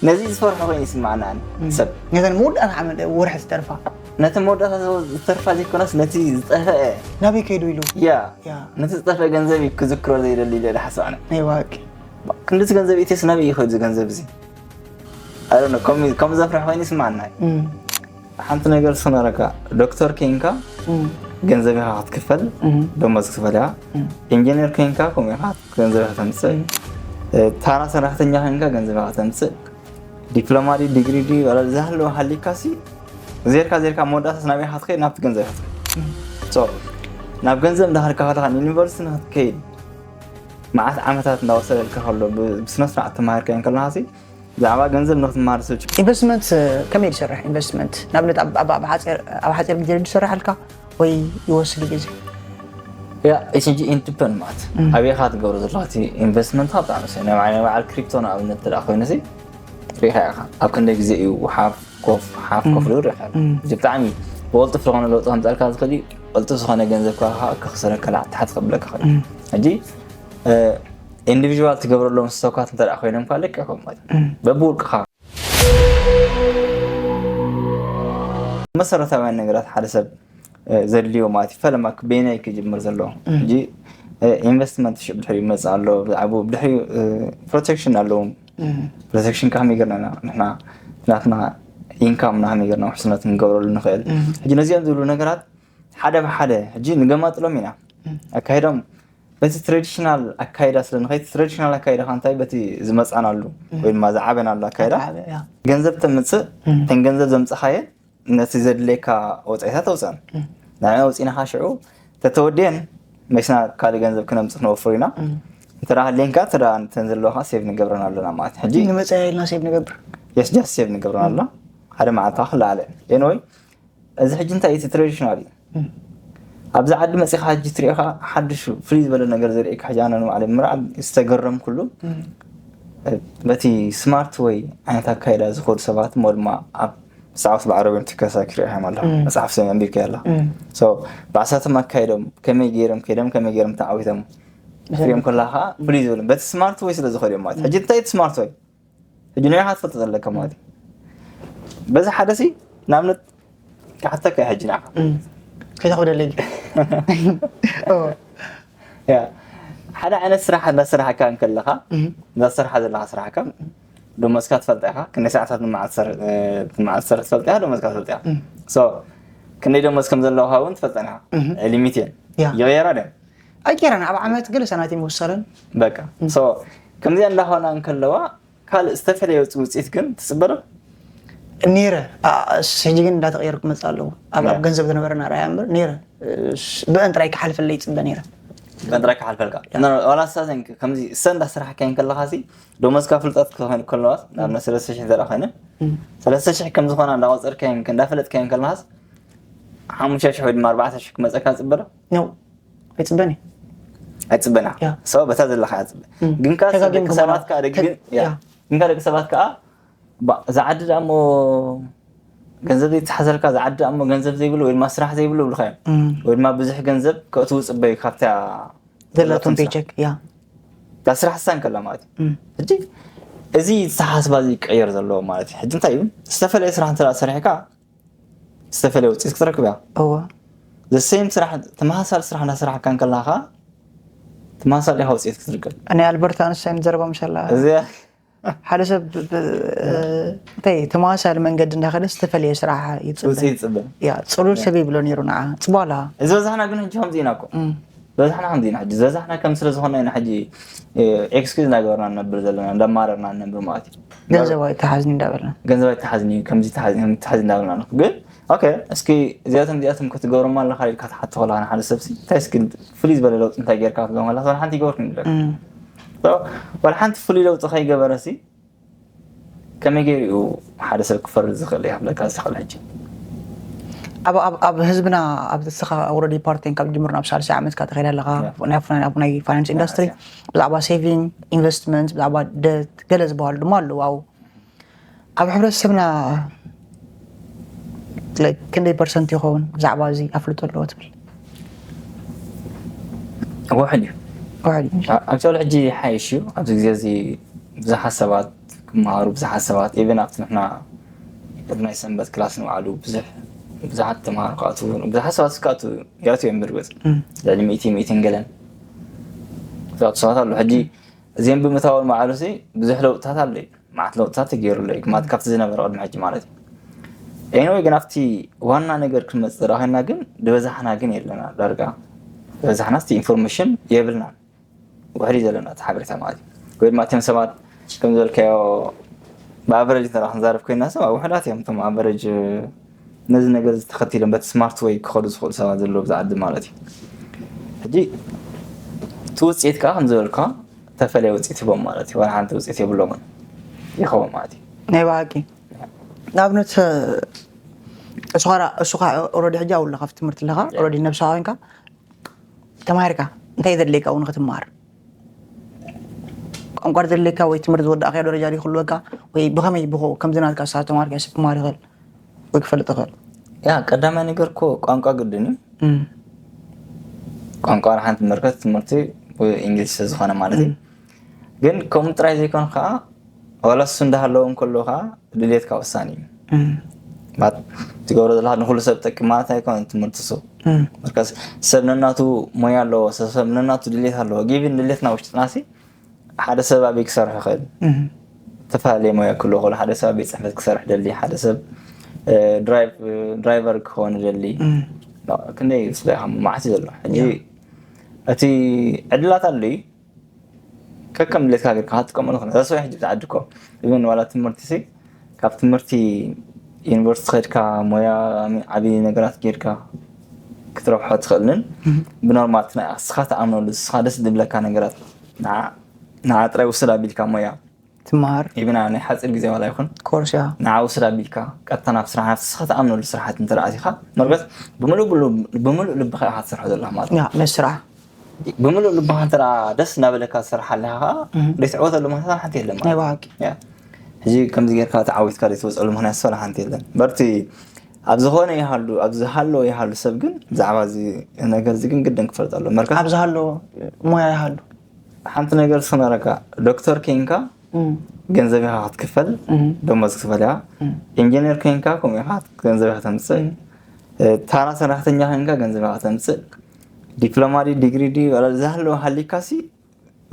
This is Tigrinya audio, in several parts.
ነዚ ዝፈርሖ ኮይኑ ይስማዓና። ሰብ ነተን መወዳእታ ዓመት ወርሒ ዝጠርፋ ነቲ መወዳእታ ዝተርፋ ዘይኮነስ ነቲ ዝጠፍአ ናበይ ከይዱ ኢሉ ያ ያ ነቲ ዝጠፍአ ገንዘብ እዩ ክዝክሮ ዘይደሊ ኢለ ሓሳብ ኣነ። ናይ ዋቂ ክንድዚ ገንዘብ ኢትስ ናበይ ይኸዱ እዚ ገንዘብ እዚ ኣነ ከም ዘፍርሕ ኮይኑ ይስማዓና እዩ። ሓንቲ ነገር ስነረካ ዶክተር ከይንካ ገንዘብ ኢኻ ክትክፈል ደሞዝ ክትክፈል ኢኻ። ኢንጂነር ከይንካ ከምኡ ኢኻ ገንዘብ ኢኻ ተምፅእ። ታራ ሰራሕተኛ ከይንካ ገንዘብ ኢኻ ተምፅእ። ዲፕሎማ ድዩ ዲግሪ ድዩ ዋላ ዝሃለወ ሃሊካሲ ዜርካ ዜርካ መወዳእታስ ናበይ ኢኻ ትኸይድ? ናብቲ ገንዘብ ኢኻ ትኸይድ። ሶ ናብ ገንዘብ እንዳኸድካ ከለኻ ንዩኒቨርሲቲ ንክትከይድ መዓት ዓመታት እንዳወሰደልካ ከሎ ብ- ብስነ ስርዓት ተማሂርካ ከለኻሲ ብዛዕባ ገንዘብ ንክትመሃር ዝስልች ኢንቨስትመንት ከመይ ዝሰርሕ ኢንቨስትመንት ንኣብነት ኣብ- ኣብ ኣብ ሓፂር- ኣብ ሓፂር ግዜ ዝሰርሓልካ ወይ ይወስድ ግዜ ያ ኢስጂ ኢንዲፐንድ ማለት ኣበይካ ትገብሮ ዘለካ እቲ ኢንቨስትመንት ብጣዕሚ ሰ ናይ ባዕል ክሪፕቶ ንኣብነት ትዳ ኮይነሲ ሪኢኻ ኢኻ ኣብ ክንደይ ግዜ እዩ ሓፍ ኮፍ ሓፍ ኮፍ ልብል ሪኢኻ እዚ ብጣዕሚ ብቅልጡፍ ዝኾነ ለውጢ ከምፀልካ ዝኽእል እዩ። ቅልጡፍ ዝኾነ ገንዘብ ከዓ ከኽስረካ ላዕታሓት ከብለካ ኽእል ሕጂ ኢንዲቪዥዋል ትገብረሎም ሰብካት እንተ ኮይኖም ከዓ ልክዕ ከም ማለት በብውልቅኻ መሰረታውያን ነገራት ሓደ ሰብ ዘድልዮ ማለት እዩ። ፈለማ በየናይ ክጅምር ዘለዎ ሕጂ ኢንቨስትመንት ሽዑ ብድሕሪኡ ይመፅእ ኣሎ። ብዛዕባኡ ብድሕሪኡ ፕሮቴክሽን ኣለዎም። ፕሮቴክሽን ከመይ ገርና ኢና ንሕና ናትና ኢንካም ና ከመይ ገርና ውሕስነት ክንገብረሉ ንኽእል። ሕጂ ነዚኦም ዝብሉ ነገራት ሓደ ብሓደ ሕጂ ንገማጥሎም ኢና ኣካይዶም በቲ ትራዲሽናል ኣካይዳ ስለ ንኸይድ ትራዲሽናል ኣካይዳ ካ እንታይ በቲ ዝመፃናሉ ወይ ድማ ዝዓበናሉ ኣካይዳ ገንዘብ ተምፅእ ተን ገንዘብ ዘምፅኻየን ነቲ ዘድልየካ ወፃኢታት ኣውፅአን ንዕ ኣውፂናኻ ሽዑ ተተወድየን መሽና ካልእ ገንዘብ ክነምፅእ ክነወፍር ኢና እንተ ሃልየንካ እተ ተን ዘለዋካ ሴቭ ንገብረን ኣለና ማለት ሕጂ ንመፅያ ኢልና ሴቭ ንገብር የስጃስ ሴቭ ንገብረን ኣለና ሓደ መዓልታ ክለዓለ ኤንወይ እዚ ሕጂ እንታይ እቲ ትራዲሽናል እዩ ኣብዚ ዓዲ መፂኻ ሕጂ ትሪኢኻ ሓድሽ ፍሉይ ዝበለ ነገር ዘርእካ ሕጂ ኣነ ንባዕለ ምርዓል ዝተገረምኩሉ በቲ ስማርት ወይ ዓይነት ኣካይዳ ዝኸዱ ሰባት እሞ ድማ ኣብ መፅሓፍቲ ብዓረብዮም ትከሳ ክሪኦ ሃይማ ኣለኹ መፅሓፍ ሰብ ኣንቢብካ ኣላ ብዓሳቶም ኣካይዶም ከመይ ገይሮም ከይዶም ከመይ ገይሮም ተዓዊቶም ክሪኦም ከላ ከዓ ፍሉይ ዝብል በቲ ስማርት ወይ ስለ ዝኸድዮም ማለት ሕጂ እንታይ እቲ ስማርት ወይ ሕጂ ንዕኻ ትፈልጦ ዘለካ ማለት እዩ በዚ ሓደ ሲ ንኣብነት ክሓተካ ሕጂ ንዓኻ ከይተኽብደለይ ሓደ ዓይነት ስራሕ እንዳስራሕካ እንከለኻ እንዳሰርሓ ዘለካ ስራሕካ ደሞዝካ ትፈልጣ ኢኻ ክንደይ ሰዓታት ንመዓልቲ ትሰርሕ ትፈልጣ ኢኻ ደሞዝካ ትፈልጣ ኢኻ ክንደይ ደሞዝ ከም ዘለካ እውን ትፈልጠን ኢኻ ሊሚት እየን ይቕየራ ድን ኣይቀረን ኣብ ዓመት ገለ ሰናት ይመወሰለን በቃ ከምዚኣ እንዳኾና እንከለዋ ካልእ ዝተፈለየ ውፅኢት ግን ትፅበ ዶ? ነይረ ሕጂ ግን እንዳተቀየርኩ መፅእ ኣለዎ ኣብ ኣብ ገንዘብ ዝነበረና ርኣያ እምበር ነይረ ብእን ጥራይ ክሓልፈለይ ይፅበ ነይረ ብእን ጥራይ ክሓልፈልካ ዋላ ሳዘን ከምዚ እሰ እንዳስራሕካየን ከለካ ሲ ደሞዝካ ፍልጠት ክኾን ከለዋስ ናብ ሰለስተ ሽሕ ዘርኣ ኮይነ ሰለስተ ሽሕ ከም ዝኾና እንዳቆፀርካየን እንዳፈለጥካየን ከለካስ ሓሙሽተ ሽሕ ወይ ድማ ኣርባዕተ ሽሕ ክመፀካ ፅበ ዶ? ነው ኣይፅበን እዩ ኣይፅበና ሰው በታ ዘለካ ፅበ ግንካ ደቂ ሰባት ከዓ ደግን ግንካ ደቂ ሰባት ከዓ እዛ ዓዲ ዳሞ ገንዘብ ዘይተሓዘልካ እዛ ዓዲ ዳሞ ገንዘብ ዘይብሉ ወይ ድማ ስራሕ ዘይብሉ ብልካ እዮም ወይ ድማ ብዙሕ ገንዘብ ከእትዉ ፅበዩ ካብታ ዘለቶም ፔቸክ ያ እዛ ስራሕ ሳን ከላ ማለት እዩ ሕጂ እዚ ዝተሓስባ እዚ ይቀየር ዘለዎ ማለት እዩ ሕጂ እንታይ እዩ ዝተፈለየ ስራሕ እንተ ሰሪሕካ ዝተፈለየ ውፅኢት ክትረክብ እያ እወ ዘሴም ስራሕ ተመሳሳሊ ስራሕ እናሰራሕካ እንከላካ ተመሳሳሊ ኢኻ ውፅኢት ክትርከብ ናይ ኣልበርት ኣንስታይን ዘረባ ምሸላ እዚኣ ሓደ ሰብ እንታይ ተመሳሳሊ መንገዲ እንዳኸደ ዝተፈለየ ስራሕ ይፅበ ውፅኢት ፅበ ያ ፅሉል ሰብ ይብሎ ነይሩ ንዓ ፅቧላ ዝበዛሕና ግን ሕጂ ከምዚ ኢና እኮ ዝበዛሕና ከምዚ ኢና ሕጂ ዝበዛሕና ከም ስለ ዝኾነ ኢና ሕጂ ኤክስኪዝ እናገበርና ንነብር ዘለና እንዳማረርና ንነብር ማለት እዩ ገንዘብ ኣይተሓዝኒ እንዳበልና ገንዘብ ኣይተሓዝኒ ከምዚ ተሓዝኒ ከምዚ ተሓዝኒ እንዳበልና ንኹ ግን ኦኬ እስኪ እዚኣቶም እዚኣቶም ክትገብሮም ኣለካ ኢልካ ትሓቶ ከለካ ንሓደ ሰብ ሲ እንታይ እስኪ ፍሉይ ዝበለ ለውጢ እንታይ ጌርካ ክትብሎም ከለካ ዋላ ሓንቲ ይገበርኩም ይብለካ So ዋላ ሓንቲ ፍሉይ ለውጢ ከይገበረ ሲ ከመይ ገይሩ እዩ ሓደ ሰብ ክፈርድ ዝኽእል ይብለካ ዝኽእል ሕጂ ኣብ ኣብ ኣብ ህዝብና ኣብ እስኻ ኦረዲ ፓርቲን ካብ ጅምር ናብ ሳልሳይ ዓመትካ ተኸይዳ ኣለኻ ናይ ናይ ፋይናንስ ኢንዱስትሪ ብዛዕባ ሴቪንግ ኢንቨስትመንት ብዛዕባ ደት ገለ ዝበሃሉ ድማ ኣለዉ ኣብኡ ኣብ ሕብረተሰብና ክንደይ ፐርሰንት ይኸውን ብዛዕባ እዚ ኣፍልጦ ኣለዎ ትብል ውሕድ እዩ ውሕድ እዩ ኣክቹዋሊ ሕጂ ሓይሽ እዩ ኣብዚ ግዜ እዚ ብዙሓት ሰባት ይመሃሩ ብዙሓት ሰባት። ኢቨን ኣብቲ ንሕና ናይ ሰንበት ክላስ ንባዕሉ ብዙሕ ብዙሓት ተምሃሮ ክኣትዉ ብዙሓት ሰባት ክኣትዉ ይኣትዉ እዮም። ብርግፅ ልዕሊ ሚእቲ ሚእትን ገለን ዝኣቱ ሰባት ኣለዉ። ሕጂ እዚኦም ብምእታዎም በዓሉ ብዙሕ ለውጥታት ኣሎ እዩ። መዓት ለውጥታት ተገይሩሉ እዩ ማለት ካብቲ ዝነበረ ቅድሚ ሕጂ ማለት እዩ። ኤኒወይ ግን ኣብቲ ዋና ነገር ክንመፅእ ዝረኣኸና ግን ዝበዛሕና ግን የለና ዳርጋ ዝበዛሕና ቲ ኢንፎርሜሽን የብልናን። ውሕድ እዩ ዘለና እቲ ሓበሬታ ማለት እዩ። ወይ ድማ እቶም ሰባት ከም ዝበልካዮ ብኣቨረጅ እንተ ክንዛረብ ኮይና ሰብ ውሕዳት እዮም እቶም ኣቨረጅ ነዚ ነገር ዝተኸቲሎም በቲ ስማርት ወይ ክኸዱ ዝኽእሉ ሰባት ዘለዉ ብዛዕዲ ማለት እዩ። ሕጂ እቲ ውፅኢት ከዓ ከም ዝበልካ ተፈለየ ውፅኢት ይቦም ማለት እዩ። ዋላ ሓንቲ ውፅኢት የብሎምን ይኸውን ማለት እዩ። ናይ ብሓቂ ንኣብነት እሱኻ እሱኻ ኦረዲ ሕጂ ኣውላ ካብቲ ትምህርቲ ኣለኻ ኦረዲ ነብስኻ ኮንካ ተማሂርካ እንታይ ዘድልየካ እውን ክትመሃር ቋንቋ ዘድልየካ ወይ ትምህርቲ ዝወዳእካዮ ደረጃ ድዩ ክህልወካ ወይ ብኸመይ ብኸ ከምዚ ናትካ ኣስተማሃሪ ተማሃርካ ሰብ ክመሃር ይኽእል ወይ ክፈልጥ ይኽእል? ያ ቀዳማይ ነገር እኮ ቋንቋ ግድን እዩ። ቋንቋ ንሓንቲ መርከት ትምህርቲ ብእንግሊዝ ስለዝኾነ ማለት እዩ። ግን ከምኡ ጥራይ ዘይኮን ከዓ ዋላ እሱ እንዳሃለዎ እንከሎ ከዓ ድሌትካ ወሳኒ እዩ። ትገብሮ ዘለካ ንኩሉ ሰብ ጠቅም ማለት ኣይኮነ ትምህርቲ ሱ መርከስ ሰብ ነናቱ ሞያ ኣለዎ ሰብ ነናቱ ድሌት ኣለዎ ጊቪን ድሌትና ውሽጥናሲ ሓደ ሰብ ኣበይ ክሰርሑ ይኽእል ተፈላለየ ሞያ ክህልዎ ከሎ ሓደ ሰብ ኣበይ ፅሕፈት ክሰርሕ ደሊ ሓደ ሰብ ድራይቨር ክኸውን ደሊ ክንደይ ስለ ማዓት ዘሎ ሕጂ እቲ ዕድላት ኣሎ እዩ ከከም ድሌትካ ጌርካ ክትጥቀመሉ ኽእል እዛ ሰው ሕጂ ብትዓዲ እኮ ኢቨን ዋላ ትምህርቲ ሲ ካብ ትምህርቲ ዩኒቨርሲቲ ኸድካ ሞያ ዓብዪ ነገራት ጌርካ ክትረብሖ ትኽእልን ብኖርማል ናይ እስኻ ትኣምነሉ እስኻ ደስ ዝብለካ ነገራት ንዓ ጥራይ ውስድ ኣቢልካ ሞያ ትምሃር ኢብና ናይ ሓፂር ግዜ ዋላ ይኹን ኮርስ ያ ንዓ ውስድ ኣቢልካ ቀጥታ ናብ ስራሕ ናብቲ እስኻ ትኣምነሉ ስራሓት እንተደኣ ኣቲኻ መርገት ብምሉእ ልብኻ ኢኻ ትሰርሖ ዘለኻ ማለት እዩ ነቲ ስራሕ ብምሉእ ልብኻ እንተ ደስ እናበለካ ትሰርሓ ኣለኻ ከዓ ዘይትዕወተሉ ምክንያት ሓንቲ የለን ናይ ማለት ብሓቂ እዩ። ሕጂ ከምዚ ጌርካ ተዓዊትካ ዘይትወፀሉ ምክንያት ዝፈለ ሓንቲ የለን በርቲ ኣብ ዝኾነ ይሃሉ ኣብ ዝሃለዎ ይሃሉ ሰብ ግን ብዛዕባ እዚ ነገር እዚ ግን ግድን ክፈልጥ ኣሎ መርከስ ኣብ ዝሃለዎ ሞያ ይሃሉ ሓንቲ ነገር ስነረካ ዶክተር ኬንካ ገንዘብ ኢኻ ክትክፈል ደሞዝ ክትክፈል ኢኻ ኢንጂነር ኮይንካ ከምኡ ኢኻ ገንዘብ ኢኻ ተምፅእ ታራ ሰራሕተኛ ኮይንካ ገንዘብ ኢኻ ተምፅእ ዲፕሎማ ድዩ ዲግሪ ድዩ ዝሃለወ ሃሊካሲ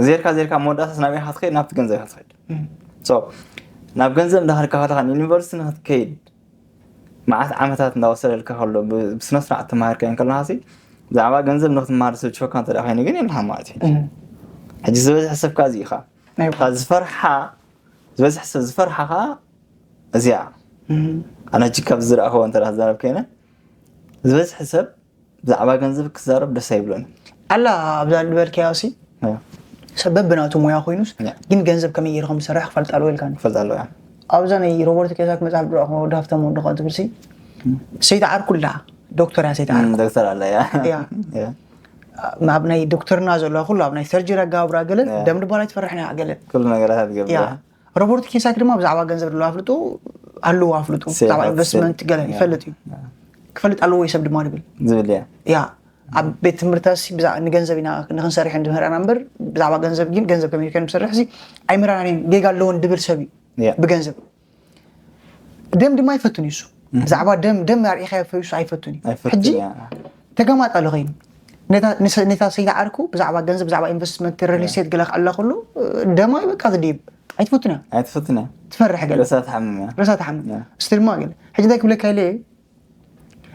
ዜርካ ዜርካ መወዳእታስ ናበይ ኢኻ ትኸይድ ናብቲ ገንዘብ ኢኻ ትኸይድ ናብ ገንዘብ እንዳኸድካ ከለኻ ንዩኒቨርሲቲ ንክትከይድ መዓት ዓመታት እንዳወሰደልካ ከሎ ብስነስርዓት ተማሂርካዮ ከለኻሲ ብዛዕባ ገንዘብ ንክትመሃር ዝስልችወካ እንተ ኮይኑ ግን የለኻ ማለት እዩ ሕጂ ዝበዝሐ ሰብካ እዚ ኢኻ ዝፈርሓ ዝበዝሐ ሰብ ዝፈርሓ ከዓ እዚኣ ኣነ ሕጂ ካብ ዝረእኸዎ እንተ ክዛረብ ከይነ ዝበዝሐ ሰብ ብዛዕባ ገንዘብ ክዛረብ ደስ ኣይብሎን ኣላ ኣብዛ ዝበልካዮ ሲ ሰብ በብናቱ ሞያ ኮይኑስ ግን ገንዘብ ከመይ ገይሩ ከም ዝሰርሕ ክፈልጥ ኣለዎ ኢልካኒ ክፈልጥ ኣለዎ ኣብዛ ናይ ሮበርት ኪዮሳኪ መፅሓፍ ድረእኹ ወዲ ሃፍታም ወዲ ኸ ትብል ሲ ሰይተዓርኩ ኣላ ዶክተር እያ ሰይተዓርኩ ዶክተር ኣላ እያ እያ ኣብ ናይ ዶክተርና ዘለዋ ኩሉ ኣብ ናይ ሰርጀሪ ኣጋባብራ ገለ ደም ድባል ኣይትፈርሕን እያ ገለ ኩሉ ነገራት እያ ትገብር እያ ሮበርት ኪዮሳኪ ድማ ብዛዕባ ገንዘብ ድለዋ ኣፍልጡ ኣለዎ ኣፍልጡ ብዛዕባ ኢንቨስትመንት ገለ ይፈልጥ እዩ ክፈልጥ ኣለዎ ወይ ሰብ ድማ ድብል ዝብል እያ እያ ኣብ ቤት ትምህርትታሲ ንገንዘብ ኢና ንክንሰርሕ እንድምህርና እምበር ብዛዕባ ገንዘብ ግን ገንዘብ ከመይ ከን ንሰርሕ ሲ ኣይምራናን ጌጋ ኣለዎን ድብል ሰብ እዩ ብገንዘብ ደም ድማ ይፈቱን እዩ እሱ ብዛዕባ ደም ደም ኣርኢኻ ፈዩሱ ኣይፈቱን እዩ ሕጂ ተጋማጣ ኣሎ ኮይኑ ነታ ሰይቲ ዓርኩ ብዛዕባ ገንዘብ ብዛዕባ ኢንቨስትመንት ሪል ስቴት ገለ ክኣላ ከሎ ደማ በቃ ዝድይብ ኣይትፈቱን እያ ኣይትፈቱን እያ ትፈርሕ ገለ ርእሳ ትሓምም እያ ርእሳ ትሓምም እስቲ ድማ ገለ ሕጂ እንታይ ክብለካ ኢለ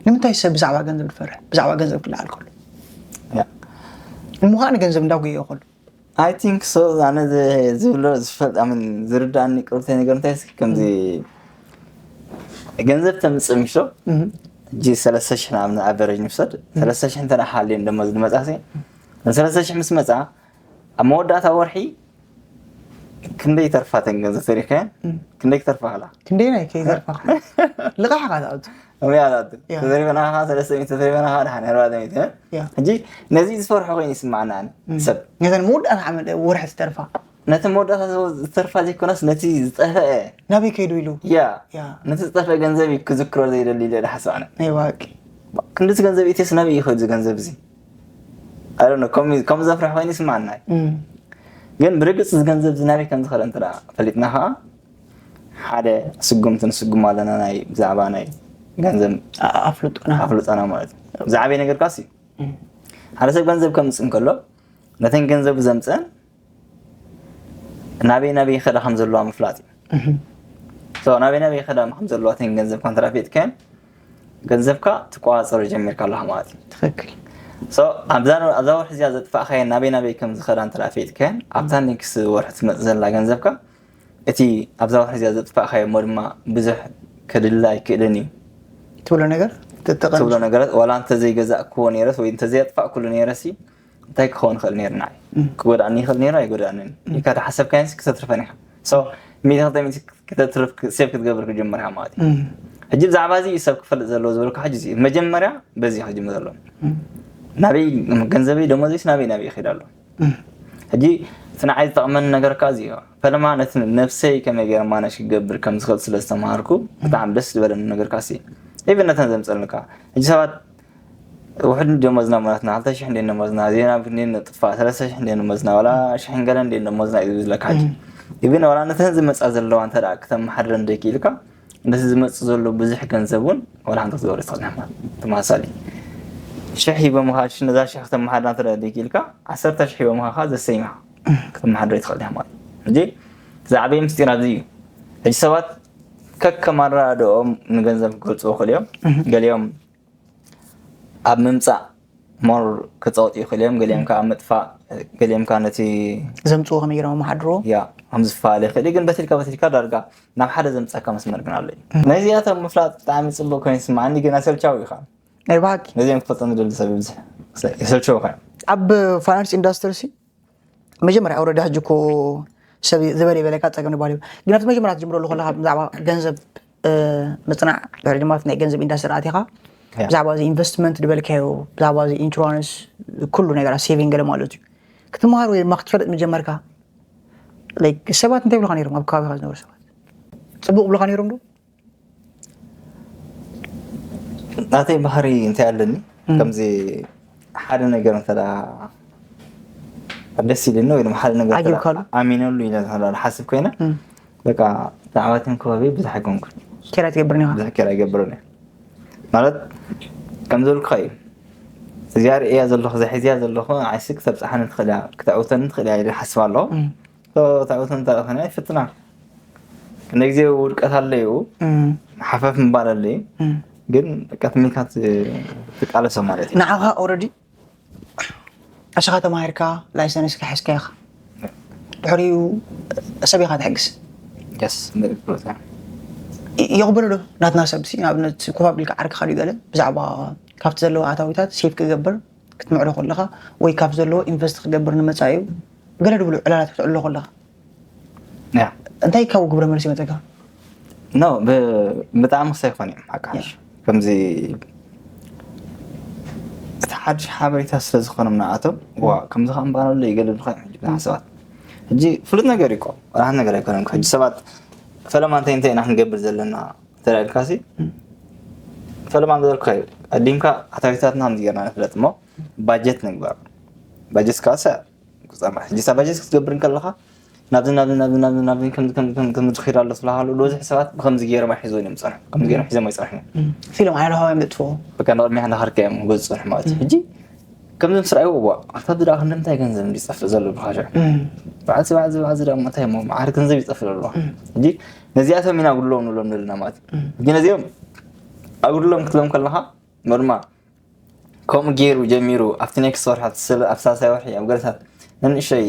ንምንታይ ሰብ ብዛዕባ ገንዘብ ዝፈርሕ ብዛዕባ ገንዘብ ክለዓል ከሎ እሞ ከዓ ንገንዘብ እንዳጉየዮ ከሎ I think so ኣነ ዝብሎ ዝፈልጥ ኣምን ዝርዳእኒ ቅርብተይ ነገር እንታይ እስኪ ከምዚ ገንዘብ ተምፅእ ምሽ እጂ ሰለስተ ሽሕ ንኣብነት ኣቨረጅ ንውሰድ ሰለስተ ሽሕ እንተ ሓልዮ ደሞዝ ዝመፃ ንሰለስተ ሽሕ ምስ መፃ ኣብ መወዳእታ ወርሒ ክንደይ ተርፋ ተን ገንዘብ ተሪፍካየን ክንደይ ክተርፋ ክላ ክንደይ ናይ ከይተርፋ ልቃሕ ኢኻ ትኣቱ እያ ትኣቱ ተዘሪበና ከዓ ሰለስተ ሚእቲ ተዘሪበና ከዓ ድሓን ኣርባዕተ ሚእቲ ሕጂ ነዚ ዝፈርሖ ኮይኑ ይስማዓና ሰብ ነተን መወዳእታ ዓመት ወርሒ ዝተርፋ ነቲ መወዳእታ ዝተርፋ ዘይኮነስ ነቲ ዝጠፍአ ናበይ ከይዱ ኢሉ ያ ነቲ ዝጠፍአ ገንዘብ እዩ ክዝክሮ ዘይደሊ ኢለ ድሓስብ ኣነ ናይ ባቂ ክንድቲ ገንዘብ ኢትስ ናበይ እዩ ከይዱ ገንዘብ እዚ ኣይ ዶንት ኖ ከም ከም ዘፍርሕ ኮይኑ ይስማዓና እዩ ግን ብርግጽ እዚ ገንዘብ እዚ ናበይ ከም ዝኸደ እንተ ፈሊጥና ከዓ ሓደ ስጉምቲ ንስጉም ኣለና ናይ ብዛዕባ ናይ ገንዘብ ኣፍልጡና ኣፍልጠና ማለት እዩ። ዝዓበየ ነገር ካሲ ሓደ ሰብ ገንዘብ ከምፅእ እንከሎ ነተን ገንዘብ ዘምፅአን ናበይ ናበይ ይኸዳ ከም ዘለዋ ምፍላጥ እዩ። ናበይ ናበይ ይኸዳ ከም ዘለዋ ተን ገንዘብ ኮንትራፌት ከን ገንዘብካ ትቆፃፀሮ ጀሚርካ ኣለካ ማለት እዩ። ትክክል ኣብዛ ወርሒ እዚኣ ዘጥፋእካየን ናበይ ናበይ ከም ዝኸዳ እንተፈጥከን ኣብታ ኔክስ ወርሒ ትመፅእ ዘላ ገንዘብካ እቲ ኣብዛ ወርሒ እዚኣ ዘጥፋእካዮ እሞ ድማ ብዙሕ ክድላ ኣይክእልን እዩ ትብሎ ነገር ትጠቐም ትብሎ ነገራት ዋላ እንተዘይገዛእክዎ ነይረስ ወይ እንተዘየጥፋእኩሉ ነይረሲ እንታይ ክኸውን ይኽእል ነይሩ ንዓይ ክጎድኣኒ ይኽእል ነይሩ ኣይጎድኣንን ኢልካ ተሓሰብካዮንሲ ክተትርፈን ኢኻ ሚእቲ ክልተ ሚእቲ ክተትርፍ ሴፍ ክትገብር ክጀምር ኢኻ ማለት እዩ ሕጂ ብዛዕባ እዚ እዩ ሰብ ክፈልጥ ዘለዎ ዝበልኩ ሕጂ እዚ መጀመርያ በዚ ክጅምር ዘሎ ናበይ ገንዘበይ ደሞዘይስ ናበይ ናበይ ይኸይድ ኣሎ ሕጂ እቲ ንዓይ ዝጠቕመኒ ነገር ከዓ እዚ እዩ ፈለማ ነቲ ነብሰይ ከመይ ገይረ ማነሽ ክገብር ከም ዝኽእል ስለ ዝተምሃርኩ ብጣዕሚ ደስ ዝበለኒ ነገር ከዓ ሲ ኢቨን ነተን ዘምፀልካ ሕጂ ሰባት ውሕድ ደሞዝና ሞላትና ክልተ ሽሕ እንደ ደሞዝና ዜና እንደ ነጥፋ ሰለስተ ሽሕ እንደ ደሞዝና ዋላ ሽሕን ገለ እንደ ደሞዝና እዩ ዝብለካ ሕጂ ኢቨን ዋላ ነተን ዝመፃ ዘለዋ እንተ ክተመሓድረን ደኪ ኢልካ ነቲ ዝመፅእ ዘሎ ብዙሕ ገንዘብ እውን ዋላ ሓንቲ ክትገብር ትኽእል ኢኻ ማለት እዩ። ተመሳሳሊ ሽሕ ሂቦምኻ ነዛ ሽሕ ክተመሓድራ እንተ ደይክ ኢልካ ዓሰርተ ሽሕ ሂቦምኻ ከዓ ዘሰይምኻ ክተመሓድሮ ይትኽእል ኢኻ ማለት እዩ። ሕጂ እቲ ዝዓበየ ምስጢር ኣብዚ እዩ። ሕጂ ሰባት ከከም ኣረዳድኦም ንገንዘብ ክገልፅዎ ይኽእሉ እዮም። ገሊኦም ኣብ ምምፃእ ሞር ክፀወጡ ይኽእሉ እዮም። ገሊኦም ከዓ ኣብ ምጥፋእ፣ ገሊኦም ከዓ ነቲ ዘምፅዎ ከመይ ገይሮም ኣመሓድርዎ ያ ከም ዝፈላለ ይኽእል እዩ። ግን በትልካ በትልካ ዳርጋ ናብ ሓደ ዘምፀካ መስመር ግን ኣሎ እዩ። ነዚኣቶም ምፍላጥ ብጣዕሚ ፅቡቅ ኮይኑ ይስማዓኒ፣ ግን ኣሰልቻዊ እዩ ከዓ ናይ ብሓቂ ነዚኦም ክፈልጦም ዝደሊ ሰብ ይብዝሕ የሰልቸውካ እዩ። ኣብ ፋይናንስ ኢንዳስትሪ ሲ መጀመርያ ኣውረዳ ሕጂ እኮ ሰብ ዝበለ ይበለካ ፀገም ይባል እዩ። ግን ኣብቲ መጀመርያ ትጅምረሉ ከለካ ብዛዕባ ገንዘብ እ፣ ምፅናዕ ድሕሪ ድማ ኣብቲ ናይ ገንዘብ ኢንዳስትሪ ኣቲኻ ያ። ብዛዕባ እዚ ኢንቨስትመንት ዝበልካዮ ብዛዕባ እዚ ኢንሹራንስ ኩሉ ነገራት ሴቪንግ ገለ ማለት እዩ ክትመሃር ወይ ድማ ክትፈልጥ ምጀመርካ ላይክ ሰባት እንታይ ይብሉካ ነይሮም ኣብ ከባቢካ ዝነበሩ ሰባት ፅቡቅ ብሉካ ነይሮም ዶ ናተይ ባህሪ እንታይ ኣለኒ ከምዚ ሓደ ነገር እንተ ደስ ኢልኒ ወይ ድማ ሓደ ነገር እንተ ዓጊብካሉ? ኣሚነሉ ኢለ እንተ ሓስብ ኮይነ በቃ ብዛዕባ እቶም ከባቢ ብዙሕ ኣይኮንኩን ኬራ ትገብር ኒኻ ብዙሕ ኬር ኣይገብርን እየ ማለት ከም ዘልኩኻ እዩ እዚኣ ርእያ ዘለኹ እዛ ሒዝያ ዘለኹ ዓይሲ ክተብፅሓኒ ትኽእል እያ ክተዕውተኒ ትኽእል እያ ኢለ ሓስብ ኣለኹ ተዕውተኒ ተረኸና ይፍትና ክንደ ግዜ ውድቀት ኣለዩ ሓፈፍ ምባል ኣለዩ ግን በቃ ትሚልካ ትቃለሶ ማለት እዩ ንዓኻ ኦረዲ እስኻ ተማሂርካ ላይሰንስካ ሒዝካ ኢኻ ድሕሪኡ ሰብ ኢኻ ትሕግስ ስ የቕበሎ ዶ ናትና ሰብ ሲ ንኣብነት ኮፍ ኣቢልካ ዓርክኻ ድዩ ገለ ብዛዕባ ካብቲ ዘለዎ ኣታዊታት ሴፍ ክገብር ክትምዕዶ ከለኻ ወይ ካብ ዘለዎ ኢንቨስት ክገብር ንመፃኢ እዩ ገለ ድብሉ ዕላላት ክትዕሎ ከለኻ እንታይ ካብ ግብረ መልሲ ይመፀካ ኖ ብጣዕሚ ክሳይ ይኾን እዮም ሓቃሽ ከምዚ እቲ ሓድሽ ሓበሬታ ስለ ዝኾኖም ንኣቶም ዋ ከምዚ ከዓ እምበኣር ኣሎ ይገለልካ እዮም ሕጂ ብዙሓት ሰባት ሕጂ ፍሉጥ ነገር እዩ እኮ ራሕት ነገር ኣይኮነም ሕጂ ሰባት ፈለማ እንታይ እንታይ ኢና ክንገብር ዘለና እንተዳ ኢልካሲ ፈለማ ዝበልካ እዩ ቀዲምካ ኣታዊታትና ከምዚ ጌርና ንፍለጥ እሞ ባጀት ንግበር ባጀት ካሰ ሕጂ እታ ባጀት ክትገብር እንከለኻ ናብዚ ናብዚ ናብዚ ናብዚ ናብዚ ከምዚ ከምዚ ከምዚ ከምዚ ዝኸይድ ኣሎ ስለሃሉ ዝበዝሕ ሰባት ብከምዚ ገይሮም ኣይሒዝዎን እዮም ዝፀንሑ ከምዚ ገይሮም ሒዞም ኣይፀንሑ ፊልም ኣይረኸባ የምጥፍዎ በቃ ንቕድሚያ እንዳኸድካ እዮም ክገዙ ዝፀንሑ ማለት እዩ ሕጂ ከምዚ ምስ ረኣይዎ እዋ ኣታ ብዳ ክንዲ ምንታይ ገንዘብ እንዲ ዝጠፍእ ዘሎ ብኻሸ ባዕዚ ባዕዚ ባዕዚ ዳ እንታይ እሞ መዓር ገንዘብ ይጠፍእ ዘሎ ሕጂ ነዚኣቶም ኢና ጉድሎም ንብሎም ዘለና ማለት እዩ ሕጂ ነዚኦም ኣጉድሎም ክትብሎም ከለኻ ኖርማ ከምኡ ገይሩ ጀሚሩ ኣብቲ ኔክስት ወርሒ ኣብቲ ሰለ- ኣብ ሳልሳይ ወርሒ ኣብ ገለታት ንንእሸይ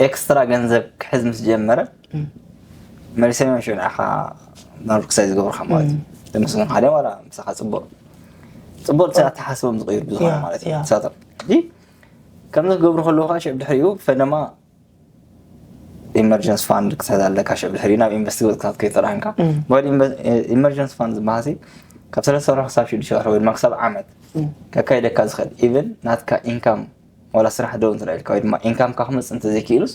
ኤክስትራ ገንዘብ ክሕዝ ምስ ጀመረ መሊሰ ሽዑ ንዓኻ ናብ ርክሳይ ዝገብርካ ማለት እዩ ተመስገን ሓደ ዋላ ምሳኻ ፅቡቅ ፅቡቅ እቲ ኣተሓስቦም ዝቀይሩ ብዙኾነ ያ፣ ማለት እዩ ያ። ንሳቶም ሕጂ ከምዚ ክገብሩ ከለዉ ከዓ ሽዑ ድሕሪኡ ፈለማ ኢመርጀንስ ፋንድ ክትሕዝ ኣለካ ሽዑ ድሕሪኡ ናብ ኢንቨስት ክትከይድ ጥራሕንካ ኢመርጀንስ ፋንድ ዝበሃሲ ካብ ሰለስተ ወርሒ ክሳብ ሽዱሽተ ወርሒ ወይ ድማ ክሳብ ዓመት ከካይደካ ዝኽእል ኢቨን ናትካ ኢንካም ዋላ ስራሕ ደው እንተ ኢልካ ወይ ድማ ኢንካምካ ክመፅእ እንተዘይክኢሉስ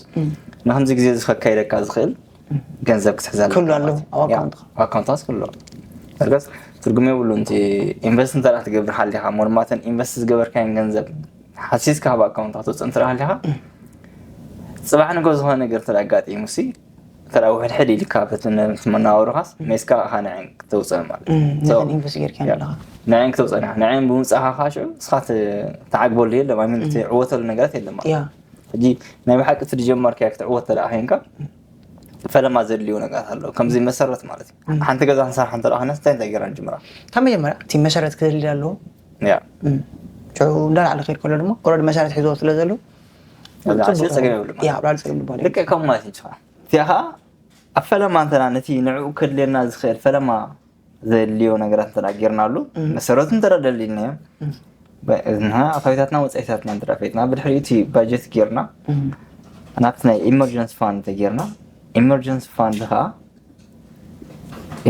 ንከምዚ ግዜ እዚ ከካይደካ ዝኽእል ገንዘብ ክትሕዝ ኣለካ ክህሉ ኣለዎ ማለት እዩ። ኣብ ኣካውንትካ። ኣብ ኣካውንትካ ክህሉ ኣለዎ። በርግስ ትርጉም የብሉ እቲ ኢንቨስት እንተ ትገብር ሓሊኻ እሞ ድማ እተን ኢንቨስት ዝገበርካየን ገንዘብ ሓሲስካ ካብ ኣካውንትካ ትወፅእ እንተ ሃሊኻ ፅባሕ ንጎ ዝኾነ ነገር እንተ ኣጋጢሙ ሲ ተራ ውሕድ ሕድ ኢልካ በቲ ነ- እቲ መነባብሮኻስ ሜስካ ኢኻ ንዕን ክተውፅእ ማለት እዩ። So፣ ኢንቨስት ጌርካ ያ፣ ኣለኻ ንዕን ክተውፅእ ኢኻ። ንዕን ብምውፃእኻ ከዓ ሽዑ ንስኻ ት- ተዓግበሉ የለ ማይምን ትዕወተሉ ነገራት የለ ማለት ያ እዩ። ሕጂ ናይ ብሓቂ እቲ ዝጀመርካዮ ክትዕወት ተደኣ ኮይንካ ፈለማ ዘድልዩ ነገራት ኣለዉ ከምዚ መሰረት ማለት እዩ። ሓንቲ ገዛ ክንሰርሓ እንተ ኮይና እንታይ እንታይ ገይራ ንጅምራ? ካብ መጀመርያ እቲ መሰረት ክህልል ኣለዎ ያ ሽዑ እንዳላዕለ ክሄድ ከሎ ድማ ኦረዲ መሰረት ሒዝዎ ስለ ዘሎ ኣብ ላዕሊ ስለ ፀገም የብሉ ማለት ያ ኣብ ላዕሊ ፀገም ይባል ልክዕ ከምኡ ማለት እዩ። እቲኣ ከዓ ኣብ ፈለማ እንተና ነቲ ንዕኡ ከድልየና ዝኽእል ፈለማ ዘድልዮ ነገራት እንተ ጌርናሉ መሰረቱ እንተ ደሊልናዮ ንሕና ኣታዊታትና ወፃኢታትና እንተ ፈይጥና ብድሕሪኡ እቲ ባጀት ጌርና ናብቲ ናይ ኢመርጀንስ ፋንድ እንተ ጌርና ኢመርጀንስ ፋንድ ከዓ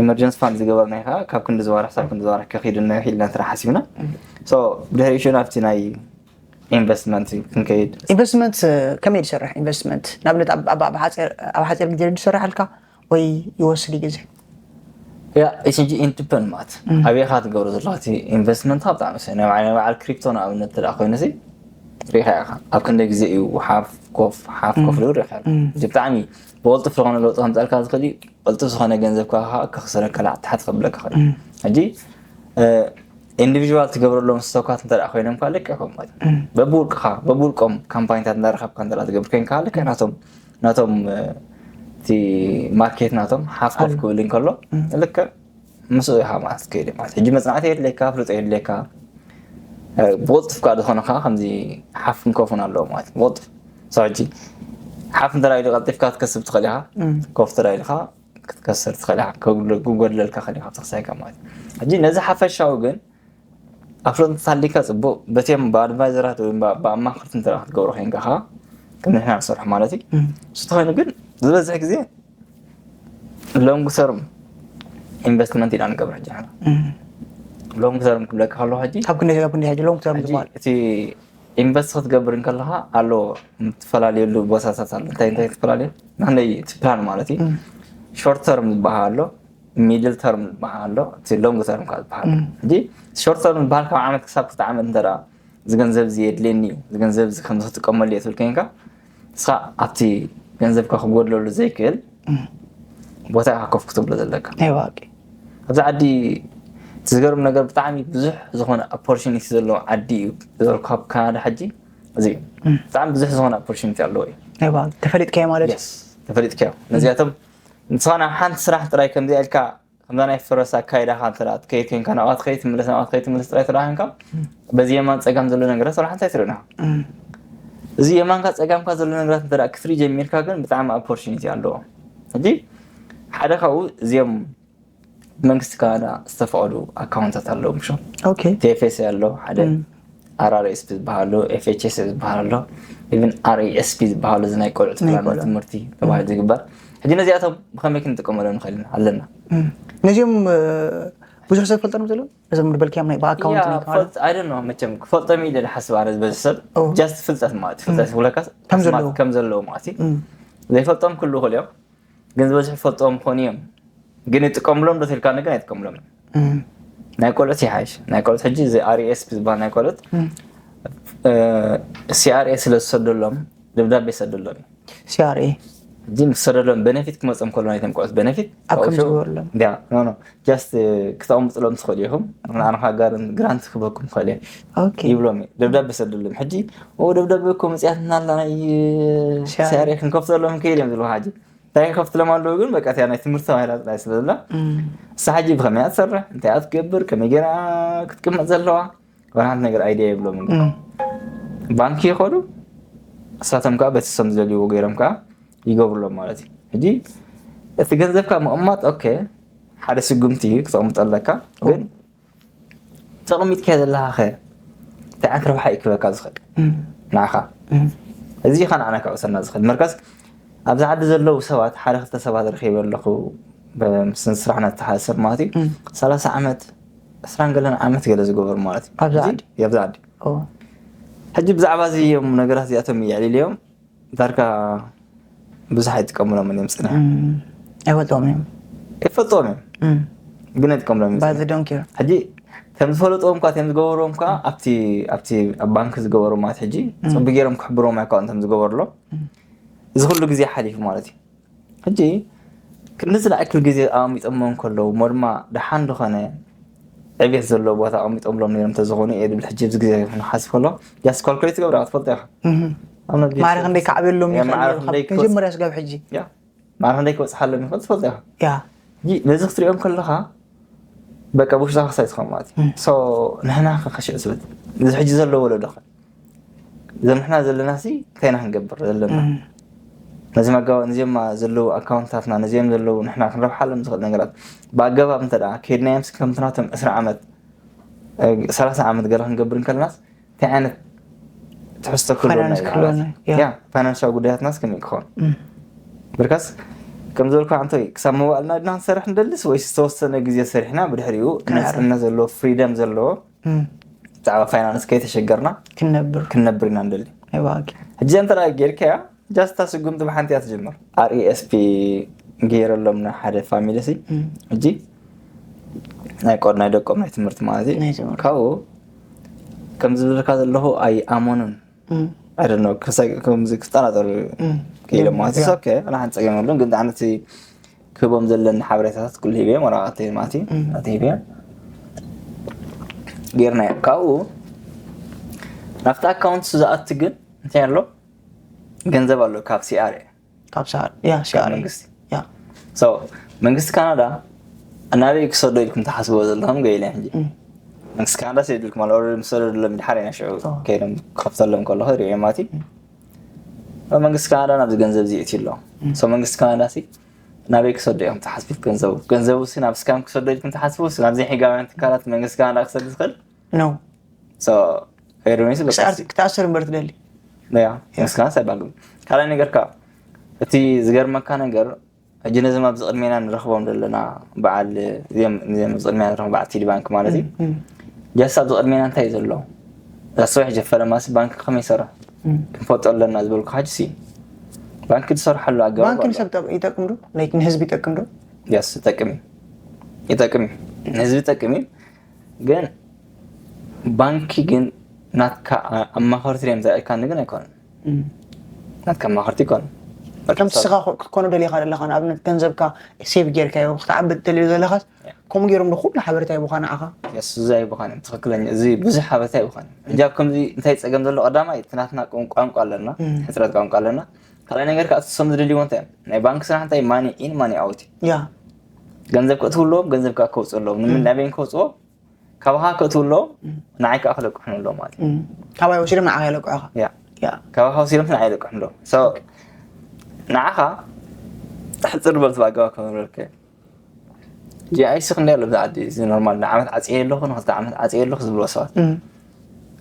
ኢመርጀንስ ፋንድ ዝገበርናዮ ከዓ ካብ ክንዲ ዝዋርሕ ሳብ ክንዲ ዝዋርሕ ከኺድ እነዮ ኢልና እንተ ሓሲብና ብድሕሪኡ ሽዑ ናብቲ ናይ ኢንቨስትመንት ክንከይድ ኢንቨስትመንት ከመይ ዝሰርሕ ኢንቨስትመንት ንኣብነት ኣብ ኣብ- ኣብ ሓፂር ኣብ ሓፂር ግዜ ዝሰርሓልካ ወይ ይወስድ ግዜ ያ ኢስጂ ኢንዲፐንድ ማለት ኣበይ ኢኻ ትገብሮ ዘለኻ እቲ ኢንቨስትመንት ብጣዕሚ ሰ ናይ ባዕል ናይ ባዕል ክሪፕቶ ንኣብነት ትዳ ኮይኑ ሲ ሪኢኻ ኢኻ ኣብ ክንደይ ግዜ እዩ ሓፍ ኮፍ ሓፍ ኮፍ ልብል ሪኢኻ ኢኻ። እዚ ብጣዕሚ ብቕልጡፍ ዝኾነ ለውጢ ከምፀልካ ዝኽእል እዩ። ቅልጡፍ ዝኾነ ገንዘብ ከዓ ከኽስረካ ላዕታሓት ከብለካ ኽእል ሕጂ ኢንዲቪዥዋል ትገብረሎም ስቶካት እንተ ኮይኖም ከዓ ልክዕ ከም ማለት በብውልቅኻ በብውልቆም ካምፓኒታት እንዳረኸብካ እንተ ትገብር ኮይንካ ልክዕ ናቶም ናቶም እቲ ማርኬት ናቶም ሓፍ ኮፍ ክብል እንከሎ ልክዕ ምስኡ ኢኻ ማለት ከይድ ማለት ሕጂ መፅናዕቲ የድልየካ ፍልጦ የድልየካ ብቕልጡፍ ከዓ ዝኾነ ከዓ ከምዚ ሓፍ ክንከፉን ኣለዎ ማለት ብቕልጡፍ ሰው ሕጂ ሓፍ እንተ ኢሉ ቀልጢፍካ ክትከስብ ትኽእል ኢኻ ኮፍ እንተ ኢልካ ክትከስር ትኽእል ኢኻ ክጎድለልካ ኽእል ኢኻ ተኽሳይካ ማለት ሕጂ ነዚ ሓፈሻዊ ግን ኣፍልጦ ተሃሊካ ፅቡቅ በቲም ብኣድቫይዘራት ወይ ብኣማኽርቲ እንተ ክትገብሮ ኮይንካ ከዓ ከም ንሕና ንሰርሑ ማለት እዩ እሱ ተኮይኑ ግን ዝበዝሕ ግዜ ሎንግ ተርም ኢንቨስትመንት ኢና ንገብር ሕጂ ንሕና ሎንግ ተርም ክብለካ ከለኩ ሕጂ ካብ ክንደይ ካብ ክንደይ ሕጂ ሎንግ ተርም ዝበሃል እቲ ኢንቨስት ክትገብር እንከለካ ኣሎ ትፈላለየሉ ቦታታት ኣሎ እንታይ እንታይ ትፈላለየ ንክንደይ እቲ ፕላን ማለት እዩ ሾርት ተርም ዝበሃል ኣሎ ሚድል ተርም ዝበሃል ኣሎ እቲ ሎንግ ተርም ካብ ዝበሃል ሕጂ ሾርት ተርም ዝበሃል ካብ ዓመት ክሳብ ክልተ ዓመት እንተ እዚ ገንዘብ እዚ የድልየኒ እዩ እዚ ገንዘብ እዚ ከምዚ ክጥቀመሉ እየ ትብል ኮይንካ ንስኻ ኣብቲ ገንዘብካ ክጎድለሉ ዘይክእል ቦታ ኢኻ ኮፍ ክትብሎ ዘለካ ናይ ዋቂ ኣብዚ ዓዲ እቲ ዝገርም ነገር ብጣዕሚ ብዙሕ ዝኾነ ኦፖርቹኒቲ ዘለዎ ዓዲ እዩ ዝበልኩ ካብ ካናዳ ሕጂ እዚ እዩ ብጣዕሚ ብዙሕ ዝኾነ ኦፖርቹኒቲ ኣለዎ እዩ ናይ ዋቂ ተፈሊጥካዮ ማለት እዩ የስ ተፈሊጥካዮ ነዚኣቶም ንስኻ ናብ ሓንቲ ስራሕ ጥራይ ከምዚኣ ኢልካ ከምዛ ናይ ፈረስ ኣካይዳኻ እንተ ትከይድ ኮይንካ ናብኣ ትኸይድ ትምለስ ናብኣ ትኸይድ ትምለስ ጥራይ ተዳ ኮይንካ በዚ የማን ፀጋም ዘሎ ነገራት ወላ ሓንቲ ኣይትርእና እዚ የማንካ ፀጋምካ ዘሎ ነገራት እንተ ክትርኢ ጀሚርካ ግን ብጣዕሚ ኦፖርቹኒቲ ኣለዎ ሕጂ ሓደ ካብኡ እዚኦም መንግስቲ ካናዳ ዝተፈቐዱ ኣካውንታት ኣለዉ ምሾ ኦኬ ቲኤፍኤስ ኣሎ ሓደ ኣርአርኤስፒ ዝበሃል ኣሎ ኤፍኤችኤስ ዝበሃል ኣሎ ኢቨን ኣርኢኤስፒ ዝበሃል እዚ ናይ ቆልዑ ትፍላ ናይ ትምህርቲ ተባሂሉ ዝግበር ሕጂ ነዚኣቶም ብኸመይ ክንጥቀመሎም ንኽእል ኢና ኣለና ነዚኦም ብዙሕ ሰብ ፈልጦም ዘለዉ እዞም ዝበልክዮም ናይ ብኣካውንት ናይ ከማለት ኣይደኖ መቸም ክፈልጦም ኢለ ዝሓስብ ኣነ ዝበዚ ሰብ ኦ። ጃስት ፍልጠት ማለት ፍልጠት ይብለካ ከም ዘለዉ። ከም ዘለዉ ማለት እዩ ዘይፈልጦም ክሉ ክልዮም ግን ዝበዝሑ ፈልጦም ክኾኑ እዮም ግን ይጥቀምሎም ዶ ትልካ ግን ኣይጥቀምሎም ናይ ቆልዑት ይሓይሽ ናይ ቆልዑት ሕጂ እዚ ኣርኤስፒ ዝበሃል ናይ ቆልዑት ሲኣርኤ ስለ ዝሰደሎም ደብዳቤ ይሰደሎም እዩ ሲኣርኤ ሕጂ ምስ ሰደሎም ቤነፊት ክመፀም ከሎ ናይቶም ቆልዑት ቤነፊት ኣብ ከም ዝገበርሎም ያ ኖ ኖ ጃስት ክተቐምጥሎም ትኽእሉ ኢኹም ንዓንኻ ጋርን ግራንት ክበኩም ክእል እየ ኦኬ ይብሎም እዩ ደብዳቤ ሰደሎም ሕጂ ኦ ደብዳቤ እኮ መፅያትና ኣላ ናይ ሲኣርኤ። ሲኣርኤ ክንከፍተሎም ክእል እዮም ዝብሉ ሕጂ እንታይ ከፍትሎም ኣለዉ ግን በቃ እቲያ ናይ ትምህርቲ ተባሂላ ጥራይ ስለ ዘላ እሳ ሕጂ ብኸመይ እያ ትሰርሕ እንታይ እያ ትገብር ከመይ ገይራ ክትቅመጥ ዘለዋ ወላ ሓንቲ ነገር ኣይድያ የብሎም ግን ባንኪ ይኸዱ እሳቶም ከዓ በቲ ሰም ዝደልይዎ ገይሮም ከዓ ይገብሩሎም ማለት እዩ ሕጂ እቲ ገንዘብካ ምቕማጥ ኦኬ ሓደ ስጉምቲ እዩ ክተቕምጦ ኣለካ ግን ተቕሚጥካ ዘለካ ኸ እንታይ ዓይነት ረብሓ እዩ ክበካ ዝኽእል ንዓኻ እዚ ኸ ንዓና ከዕውሰና ዝኽእል መርከስ ኣብዚ ዓዲ ዘለዉ ሰባት ሓደ ክልተ ሰባት ረኺበ ኣለኹ ምስ ስራሕና ዝተሓሰብ ማለት እዩ ሰላሳ ዓመት ዕስራን ገለን ዓመት ገለ ዝገበሩ ማለት እዩ ኣብዚ እዚ- ዓዲ? ኣብዚ ዓዲ ኦ፣ ሕጂ ብዛዕባ እዚ እዮም ነገራት እዚኣቶም የዕሊልዮም ዳርጋ ብዙሕ ኣይጥቀሙሎምን እዮም ፅንሕ እም፣ ኣይፈልጦም እዮም ይፈልጦም እዮም እም፣ ግን ኣይጥቀሙሎም እዮም ባዚ ዶንኪር ሕጂ ከም ዝፈለጥዎም ኳ ከም ዝገበርዎም ኳ ኣብቲ ኣብቲ ኣብ ባንክ ዝገበሩ ማለት ሕጂ ፅቡቅ ገይሮም ክሕብርዎም ኣይከውን ከም ዝገበርሎም እዚ ኩሉ ግዜ ሓሊፉ ማለት እዩ ሕጂ ክንዲ ዝለኣክል ግዜ ኣቐሚጦሞ እንከለዉ እሞ ድማ ደሓን ዝኾነ ዕቤት ዘለዎ ቦታ ኣቐሚጦምሎም ነይሮም እንተዝኾኑ እየ ድብል። ሕጂ ኣብዚ ግዜ ይኹን ሓስብ ከሎ just calculate ትገብራ ክትፈልጦ ኢኻ። ኣብ ነቢት ማዕረ ክንደይ ክዓብየሎም ያ፣ ይኽእል ማዕረ ነይሩ ካብ ክንደይ ክወጽ- መጀመርያ ስጋብ ሕጂ። ያ፣ ማዕረ ክንደይ ክበጽሓሎም ይኽእል ትፈልጦ ኢኻ። ያ ሕጂ ነዚ ክትሪኦም ከለኻ በቃ ብውሽጣ ክሳይ ዝኾን ማለት እዩ። So ንሕና ከ ከሽዕ ዝብል እዚ ሕጂ ዘሎ ወለዶ ኸ እዞም ንሕና ዘለና ሲ እንታይ ኢና ክንገብር ዘለና? ነዚም ኣጋባ ነዚም ዘለዉ ኣካውንትታትና ነዚም ዘለዉ ንሕና ክንረብሓሎም ዝኽእል ነገራት ብኣገባብ እንተ ደኣ ከይድናዮም ሲ ከምቲ ናቶም ዕስራ ዓመት እ፣ ሰላሳ ዓመት ገለ ክንገብር እንከለናስ እንታይ ዓይነት ትሕዝቶ ክህልወና ፋይናንስ እዩ ክህልወና ማለት እዩ። እዩ። ያ፣ ፋይናንሳዊ ጉዳያትናስ ከመይ ክኸውን? ብርካስ ከምዚ በልካ ኣንቶይ ክሳብ ምዋእልና ድና ክንሰርሕ ንደልስ ወይስ ዝተወሰነ ግዜ ሰሪሕና ብድሕሪኡ ክንዓርፍ። ናፅነት ዘለዎ ፍሪደም ዘለዎ ብዛዕባ ፋይናንስ ከይተሸገርና ክንነብር ክንነብር ኢና ንደሊ። ኣይዋቂ ሕጂ እንተ ደኣ ጌርካያ ጃስታ ስጉምቲ ብሓንቲ እያ ትጅምር። ኣርኢኤስፒ ገይረሎም ንሓደ ፋሚሊ ሲ ሕጂ ናይ ቆድ ናይ ደቆም ናይ ትምህርቲ ማለት እዩ። ናይ ትምህርቲ። ካብኡ ከም ዝብልካ ዘለኹ ኣይ ኣሞኑን ኣይደኖ ከምዚ ክጠራጠሩ ክኢሎም ማለት እዩ። ኦኬ፣ ኣላ ሓንቲ ጸገም የብሉን። ግን ኣነ እቲ ክህቦም ዘለኒ ሓበሬታታት ኩሉ ሂበዮም፣ ወረቓቕቲ ማለት እዩ። ናተይ ሂበዮም ጌርናዮ። ካብኡ ናብቲ ኣካውንት ዝኣቱ ግን እንታይ ኣሎ? ገንዘብ ኣሎ ካብ ሲኣርኤ ካብ ሰዓት ያ ካብ ሲኣር መንግስቲ። ያ So መንግስቲ ካናዳ ናበይ ክሰዶ ኢልኩም ትሓስብዎ ዘለኹም ገይለ ሕጂ መንግስቲ ካናዳ ሰ ይድልኩም ኣሎ። ኦልሬዲ ምስ ሰደደሎም ድሓር ኢና ሽዑ ኦ። ከይዶም ክኸፍተሎም ከለኹ ሪኦ ማለት እዩ። መንግስቲ ካናዳ ናብዚ ገንዘብ እዚ ይእትዩ ኣሎ። So መንግስቲ ካናዳ ሲ ናበይ ክሰዶ እዮም ትሓስቡ? ገንዘቡ ገንዘቡ ሲ ናብ ስካም ክሰዶ ኢልኩም ትሓስቡ? ናብዚ ሒጋውያን ትካላት መንግስቲ ካናዳ ክሰድ ዝኽእል ኖ So ሄሮኒስ በቃ ክሳዕ ክትኣስር እምበር ትደሊ ያ መስካን ሳይባሉ ካልኣይ ነገር ካ እቲ ዝገርመካ ነገር ሕጂ ነዞም ኣብዚ ቅድሜና ንረኽቦም ዘለና በዓል እዚኦም እዚኦም ኣብዚ ቅድሜና ንረኽቦም በዓል ቲዲ ባንክ ማለት እዩ። ጃስ ኣብዚ ቅድሜና እንታይ እዩ ዘሎ? እዛ ስራሕ ጀፈረ ማሲ ባንክ ከመይ ይሰርሕ ክንፈልጦ ኣለና ዝበልኩ ሕጂ ሲ ባንክ ዝሰርሓሉ ኣገባብ ባንክ ኣሎ። ንሰብ ጠቅ- ይጠቅም ዶ ላይክ ንህዝቢ ይጠቅም ዶ ያስ ይጠቅም እዩ። ይጠቅም እዩ። ንህዝቢ ይጠቅም እዩ። ግን ባንኪ ግን ናትካ ኣ- ኣማኸርቲ እዮም ዘእካኒ ግን ኣይኮነን። ናትካ ኣማኸርቲ ይኮነን። ከምቲ ስኻ ኮ- ክትኮኖ ደሊኻ ዘለኻ ንኣብነት ገንዘብካ ሴቭ ጌርካዮ ክትዓቢ ትደልዮ ዘለኻስ ከምኡ ገይሮም ዶ ኩሉ ሓበሬታ ይቡኻ ንዓኻ የስ እዚ ኣይብኻን እዮም ትኽክለኛ እዚ ብዙሕ ሓበሬታ ኣይብኻን እዮም። ሕጂ ኣብ ከምዚ እንታይ ፀገም ዘሎ ቀዳማይ እቲ ናትና ቋን- ቋንቋ ኣለና ሕፅረት ቋንቋ ኣለና። ካልኣይ ነገር ከዓ እሶም ዝደልይዎ እንታይ እዮም ናይ ባንክ ስራሕ እንታይ ማኒ ኢን ማኒ ኣውት እዩ። ያ ገንዘብ ከእትውለዎም ገንዘብ ከዓ ከውፅእ ኣለዎም። ንመናበይን ከውፅዎ ካባኻ ከእትውለዎም ንዓይ ከዓ ክለቅሑን ኣለዎም ማለት እዩ። ካባይ ወሲዶም ንዓኻ የለቅሑኻ ያ ያ ካባኻ ወሲዶም ንዓይ ይለቅሑን ኣለዎም። So ንዓኻ ሕፅር በል ትባገባ ከምበልከ ጂኣይሲ ክንደይ ኣሎ ብዛ ዓዲ እዚ ኖርማል ንዓመት ዓፅየ ኣለኹ ንክልተ ዓመት ዓፅየ ኣለኹ ዝብልዎ ሰባት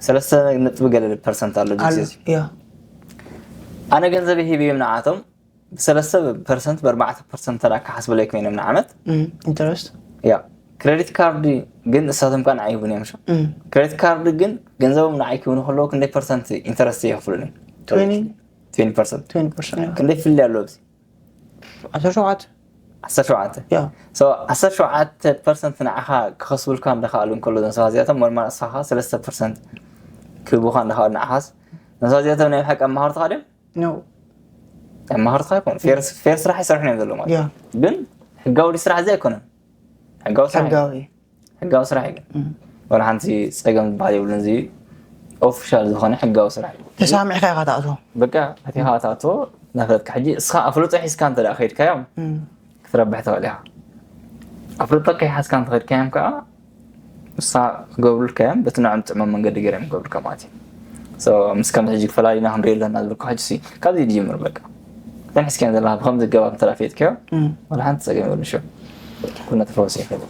ሰለስተ ነጥቢ ገለ ፐርሰንት ኣሎ ጅግዜ እዚ ያ ኣነ ገንዘብ ሂብዮም ንዓቶም ብሰለስተ ፐርሰንት ብኣርባዕተ ፐርሰንት ተዳ ክሓስበለይ ኮይኖም ንዓመት ኢንተረስት ያ ክሬዲት ካርድ ግን እሳቶም ካ ንዓይ ይህቡን እዮም ሸ ክሬዲት ካርድ ግን ገንዘቦም ንዓይ ክህቡኒ ከለዉ ክንደይ ፐርሰንት ኢንተረስት ይኸፍሉኒ ትዌንቲ ትዌንቲ ፐርሰንት ትዌንቲ ፐርሰንት ክንደይ ፍልልይ ኣለዎ ኣብዚ ዓሰርተ ሸውዓተ ዓሰርተ ሸውዓተ ያ So ዓሰርተ ሸውዓተ ፐርሰንት ንዓኻ ክኸስቡልካ እንዳኸኣሉ እንከሎ እዞም ሰባት እዚኣቶም ኖርማል ንስኻ ሰለስተ ፐርሰንት ክህቡኻ እንዳኸኣሉ ንዓኻስ እዞም ሰባት እዚኣቶም ናይ ብሓቂ ኣማኸርትኻ ድዮም? ኖ ኣማኸርትኻ ይኮኑ ፌር ስራሕ ይሰርሑ እዮም ዘለዉ ማለት ያ ግን ሕጋዊ ድዩ ስራሕ እዚ ኣይኮነን። ሕጋዊ ስራሕ እዩ። ሕጋዊ ሕጋዊ ስራሕ እዩ። ግን ወላ ሓንቲ ፀገም ዝበሃል የብሉን። እዚ ኦፊሻል ዝኾነ ሕጋዊ ስራሕ እዩ። ተሳሚዕካ ኢኻ ትኣትዎ በቃ ኣቲኻ ትኣትዎ እናፈለጥካ ሕጂ እስኻ ኣፍልጦ ሒዝካ እንተ ደኣ ከይድካዮም ክትረብሕ ትኽእል ኢኻ። ኣፍልጦ ከይሓዝካ እንተ ከድካዮም ከዓ ንሳ ክገብሩልካ እዮም በቲ ንዕም ጥዕመ መንገዲ ገይሮም ክገብሩልካ ማለት እዩ። So ምስ ከምዚ ሕጂ ክፈላሊና ክንሪኦ ኣለና ዝብልካ ሕጂ ሲ ካብዚ ይጅምር በቃ ተንሕስካዮም ዘለካ ብከምዚ ገባብ እንተ ደኣ ፈይጥካዮ ወላ ሓንቲ ፀገም የብሉን። ሽዑ ኩነ ተፈወሰ ይኽእል።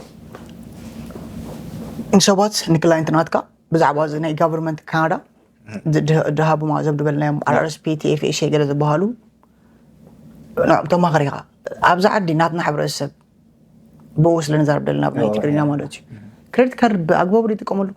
ንሰባት ንክላይንት ናትካ ብዛዕባ እዚ ናይ ጋቨርንመንት ካናዳ ዝሃቡማ ዘብ ዝበልናዮም ኣርኣርስፒ ቲኤፍኤሽ ገለ ዝበሃሉ ንዕኦም ተማኸር ኢኻ ኣብዚ ዓዲ ናትና ሕብረተሰብ ብኡ ስለ ንዛረብ ዘለና ብናይ ትግርኛ ማለት እዩ ክሬዲት ካርድ ብኣግባቡ ዶ ይጥቀመሉ